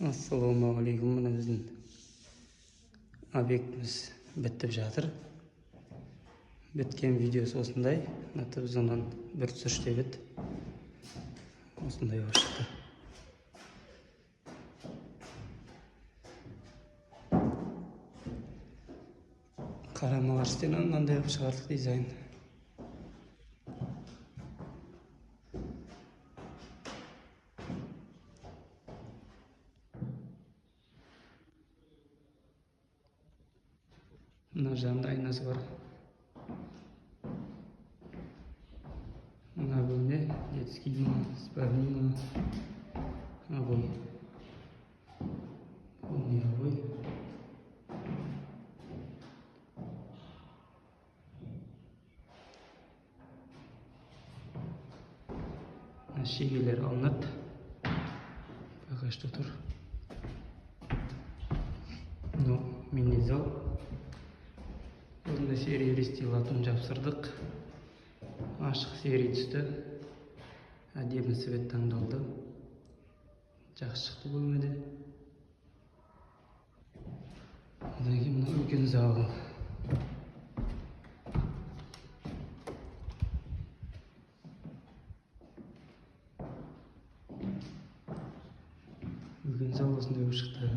Ассалаумағалейкум. Мына біздің объектіміз бітіп жатыр. Біткен видеосы осындай. Мына зонан бір түсіріш бет. Осындай болып шықты. Қарама-қарсы стенаны мынандай қылып шығардық дизайн. Мына жағында айнасы бар. Мына бөлме детский ма, спальня ма? Обой. Бұл не обой? Мына шегелер алынады. Пока что тұр. Мынау мини зал. Осындай серый листи латун жапсырдық. Ашық серый түсті. Әдемі свет таңдалды. Жақсы шықты бөлмеде. Одан кейін мына үлкен зал. Үлкен зал осындай болып шықты.